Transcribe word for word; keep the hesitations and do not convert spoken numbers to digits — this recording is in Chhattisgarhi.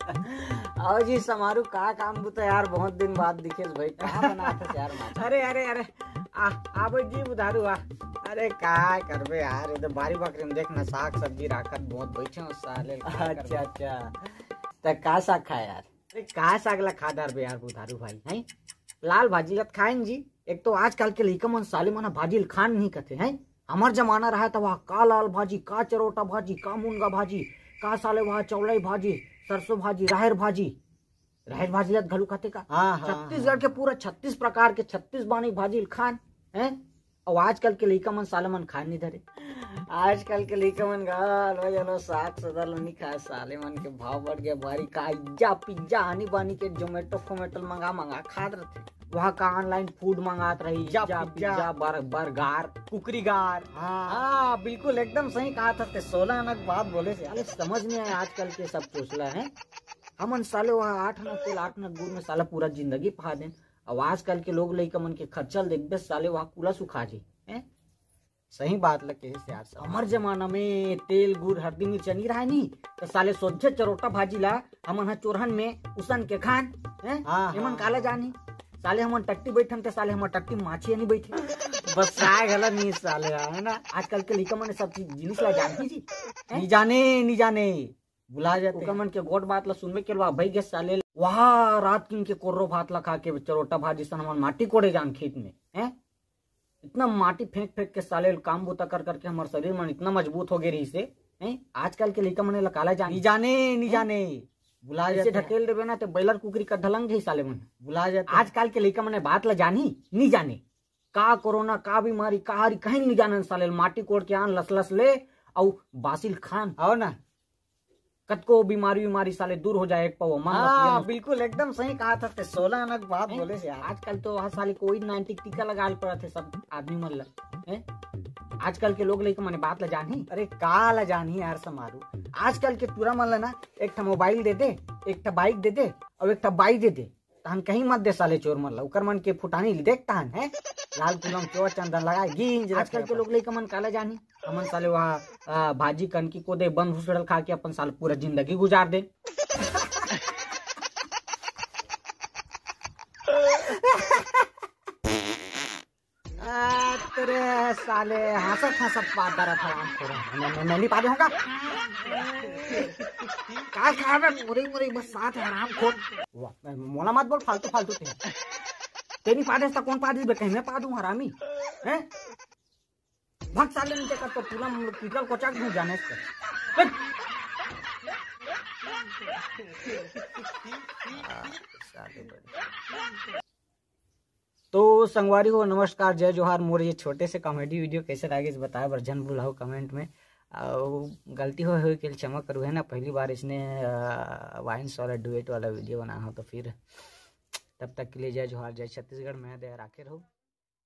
आओ जी समारू, का काम बुता यार, बहुत दिन बाद दिखेस भाई, का बनात हस यार माचा? अरे अरे अरे, आ आबो जी बुधारू आ। अरे का करबे यार, ये तो बारी बकरी में देख ना, साग सब्जी राखत बोत बैठे हो साले, का अच्छा करबे? अच्छा, त का साग खाए यार? अरे का साग ला खा डरबे यार बुधारू भाई, हैं? लाल भाजी ला त खाएन जी। एक तो आजकल के लइका मन साले मन ह भाजी ल खान नहीं कथे हैं। हमर जमाना रहा त वह का लाल भाजी, का चरोटा भाजी, का मुनगा भाजी, का साले वह चौलाई भाजी, सरसों भाजी, राहेर भाजी। राहेर भाजी ला त घलो खाते का? हाँ, हाँ, छत्तीसगढ़ हाँ। के पूरा छत्तीस प्रकार के छत्तीस बानी भाजी ल खान हैं। अउ आजकल के लइका मन साले मन खान नहीं धरे। आजकल के लइका मन घलो जनो साग सदर ल नहीं खाए, साले मन के भाव बढ़ गया भारी। का इज्जा पिज्जा आनी बानी के जोमेटो फोमेटो मंगा मंगा खात रथे। वहाँ का ऑनलाइन फूड मंगात रही, इज्जा इज्जा पिज्जा। पिज्जा, बर-, बर्गर, कुकरी गार। हाँ। हाँ, बिल्कुल एकदम सही कहा था ते, सोलह आना के बात बोले से। अरे समझ नहीं आए आजकल के सब चोचला हैं। हमन साले वहाँ आठ आना तेल आठ आना गुड़ में साला पूरा जिंदगी पहा देन। अब आजकल के लोग लइका मन के खर्चा ल देखबे साले वहाँ कूला सुखा जी, हैं? सही बात ल कहे से यार साहब। हमर जमाना में तेल गुड़ हरदी मिर्चा नहीं रहा नहीं, त साले सोझे चरोटा भाजी ला हमन ह चोरहन में उसन के खान, हैं? हाँ, एमन हाँ। काला जानी? साले हमन टट्टी बैठन ते साले हमर टट्टी माछी नहीं बैठे। बस साग घला नहीं साले, है ना? आजकल के लइका मन सब चीज जिनिस ला जानती जी, हैं? नहीं जाने, नहीं जाने, बुला जाते ओकर हैं। मन के गोठ बात ला सुनबे के लवा भाई के साले, वहा रात किन के कोर्रो भात ला खा के चरोटा भाजी सन हमन माटी कोड़े जान खेत में, हैं? इतना माटी फेंक फेंक के साले काम बुता कर करके हमर शरीर मन इतना मजबूत हो गए रही से, हैं? आजकल के लइका मन ला काला जान, नहीं जाने, नहीं हैं? जाने, बुला ऐसे जाते हैं। ढकेल देबे ना ते बॉयलर कुकरी का ढलंग जाही साले मन। बुला जाते हैं। आजकल के लइका मन बात ला जानी, नहीं जाने। का कोरोना, का बीमारी, का हरी, कहीं नहीं जानन साले। माटी कोड़ के आन लस लस ले, अउ बासिल खान। आओ ना। कतको बीमारी, बीमारी साले दूर हो जाए एक पवा मन ला हाँ, पियन। बिल्कुल, एकदम सही कहा था ते, सोलह आना के बात हैं? बोले से यार। आजकल तो वहाँ साले कोविड नाइनटीन टीका लगा पड़ा थे सब आदमी मन ला, हैं? आजकल के लोग लइका मने बात ला जानही। अरे का ला जानही यार समारू, आजकल के टूरा मन ला ना एक ठा मोबाइल दे दे, एक ठा बाइक दे दे, अउ एक ठा बाई दे दे, तहन कहीं मत दे साले चोर मन ला, ओकर मन के फुटानी ल देख तहन है। लाल कुलम चोर चंदन लगाए गिंज रखे आजकल के अपन। लोग लइका मन काला जानही, हमन साले वहाँ, आ, भाजी कनकी कोदे बन भुसड़ल खा के अपन साल पूरा जिंदगी गुजार दे। आ, तेरे साले हंसत हंसत पाद डरत हराम खोर। मैं, मैं, मैं नहीं पादे होगा। का खाबे? मुरी मुरी बस साथ हराम खोर। वाह, मोला मत बोल फालतू फालतू ते। ते नहीं पादे त कौन पादे बे? कहीं मैं पादूं हरामी। हैं? भग साले नीचे कर तो पूरा पीटल कोचाक दूं जाने से। हट। आ, साले बड़े। तो संगवारी हो, नमस्कार, जय जोहार। मोर ये छोटे से कॉमेडी वीडियो कैसे लागे, इस बताए बर झन भुलाओ कमेंट में। अउ गलती होए होए के लिए क्षमा करू है ना, पहली बार इसने, अ, वाइन्स वाला डुएट वाला वीडियो बनाया हो, तो फिर तब तक के लिए जय जोहार, जय छत्तीसगढ़, मैं दया राखे रहू।